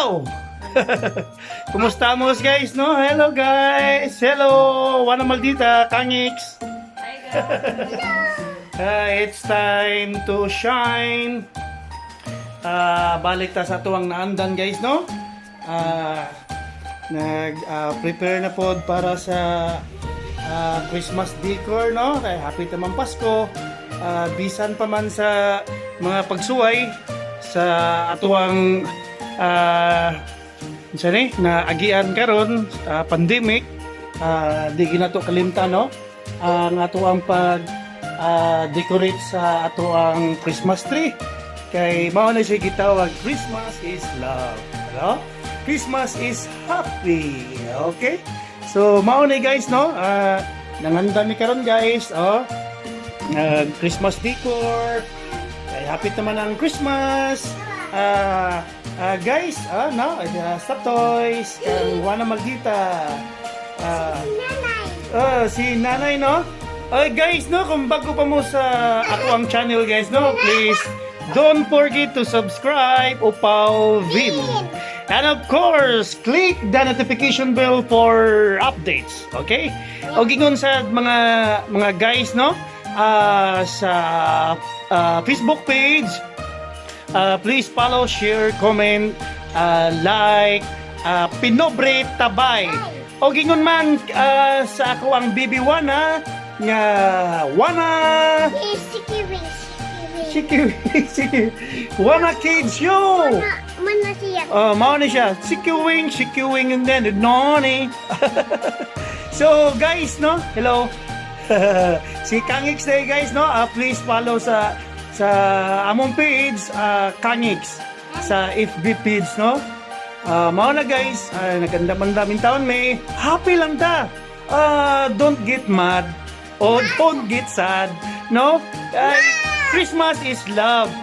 Wow! Kumusta mo, guys, no? Hello, guys! Hello! Wana Maldita, Kangix! Hi, guys! It's time to shine. Balik ta sa atuang naandan, guys, no? Nag prepare na pod para sa Christmas decor, no? Kay happy tamang Pasko. Bisan pa man sa mga pagsuway sa atuang unsa ni na agian karon, pandemic, di ginato kalimtan, no, ang atuang pag decorate sa atuang Christmas tree kay mao na siya gitawag Christmas is love, no? Christmas is happy. Okay, so mao na, guys, no? Nanganda mi karon, guys, oh, nag Christmas decor kay happy naman ang Christmas. Guys, no, stop toys kang Wana Maldita. Si Nanay, no? Ay, guys, no, kung bago pa mo sa ako ang channel, guys, no, please don't forget to subscribe, Upaw Vin. And of course, click the notification bell for updates, okay? O gingon sa mga guys, no, sa Facebook page, please follow, share, comment, like, pinobre tabay. O gingon man sa ako ang BB Wana nga Wana Sticky wing, sticky wing. Shiki Shiki Wana Kids Show. Mana siya. Oh, mao ni siya. Shiki wing, shiki wing and then noni. So guys, no? Hello. Si Kangix day, guys, no? Please follow sa among page, Kangix sa FB page, no? Mao na, guys, naganda-mandaming taon may happy lang ta. Don't get mad or don't get sad, no? Christmas is love.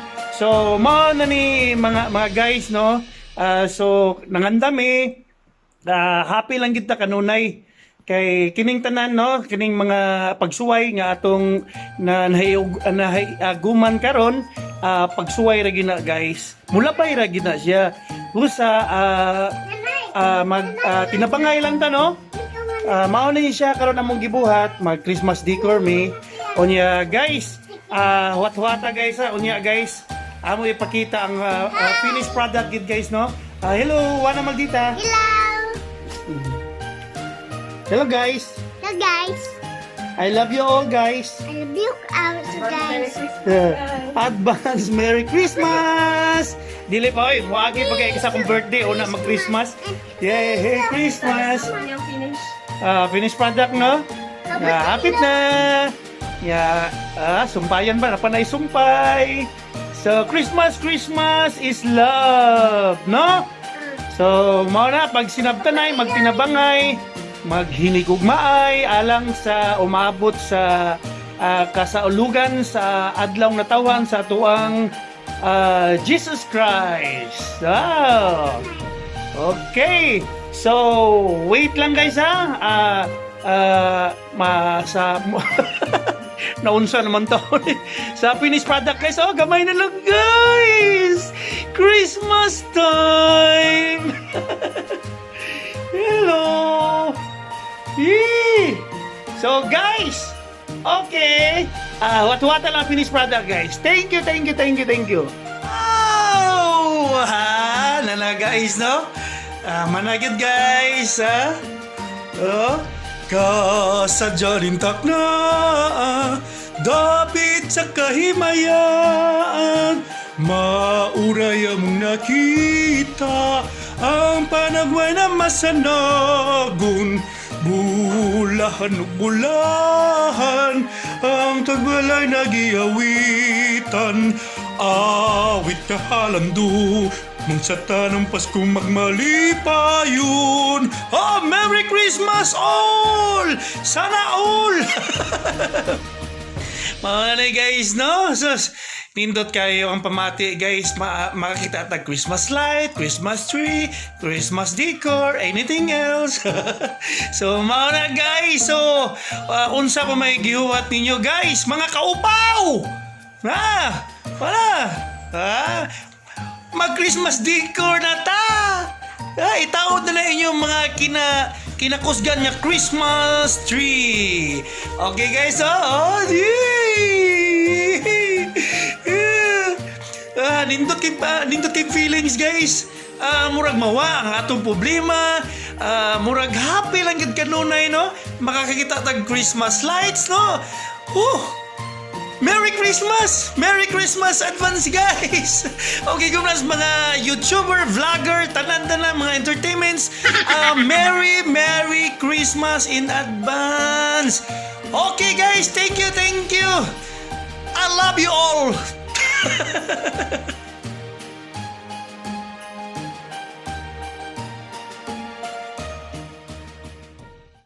So mao na ni mga guys, no? So nangandami, happy lang kita kanunay kay kining tanan, no, kining mga pagsuway nga atong na nahiaguman karon, pagsuway ra gina, guys, mulabay ra gina siya busa mag tinabangay lang ta, no? Mao ni siya karon among gibuhat, mag Christmas decor mi. Unya, guys, huwat-huwata, guys, ha. Unya, guys, amo ipakita ang finished product gid, guys, no? Hello, Wana Maldita. Hello. Hello, guys. Hello, guys. I love you all, guys. I love you also, Merry guys. Christmas, guys. Advance Merry Christmas! Dili pa oy, moagi pa kay sa akong birthday una mag Christmas. Yay, hey Christmas. Yung finish. Finished product, no? Hapit na. Yeah, sumpayan ba? Napanay sumpay. So, Christmas, Christmas is love, no? So, mao na, pag sinabtanay, magtinabangay, maghinigugmaay, alang sa umabot sa kasaulugan sa adlaw natawan sa tuang Jesus Christ. Ah. Okay. So, wait lang, guys, ha. Ma sa naunsa naman to sa finished product, guys. Oh, gamay na lang, guys. Christmas time. Hello. Yee! So guys, okay. Wat-wata lang finished product, guys. Thank you, thank you, thank you, thank you. Oh! Ha, nana, guys, no? Managid, guys, ha? Oh, kasadya rin takna, dapit sa kahimayaan, mauray among nakita, ang panagway na masanagon, bulahan ug bulahan, ang tagbalay nagiawitan, awit kahalandu, mong sa tanong Pasko magmalipayon. Oh, Merry Christmas all! Sana all! Mga na, guys, no? So, nindot kayo ang pamati, guys. Makakita at Christmas light, Christmas tree, Christmas decor, anything else. So, mao na, guys. So, unsa pa may gihuwat ninyo, guys? Mga kaupaw! Ah, wala. Ah, mag-Christmas decor na ta! Itaod na na inyong mga kinakusgan nga Christmas tree. Okay guys, oh, yay! Nindot kay feelings, guys. Murag mawa ang atong problema. Murag happy lang gid kanunay, no? Makakakita tag Christmas lights, no? Oh, Merry Christmas! Merry Christmas advance, guys! Okay, guys, mga YouTuber, vlogger, tanan-tanan, mga entertainments, Merry, Merry Christmas in advance! Okay, guys, thank you, thank you! I love you all!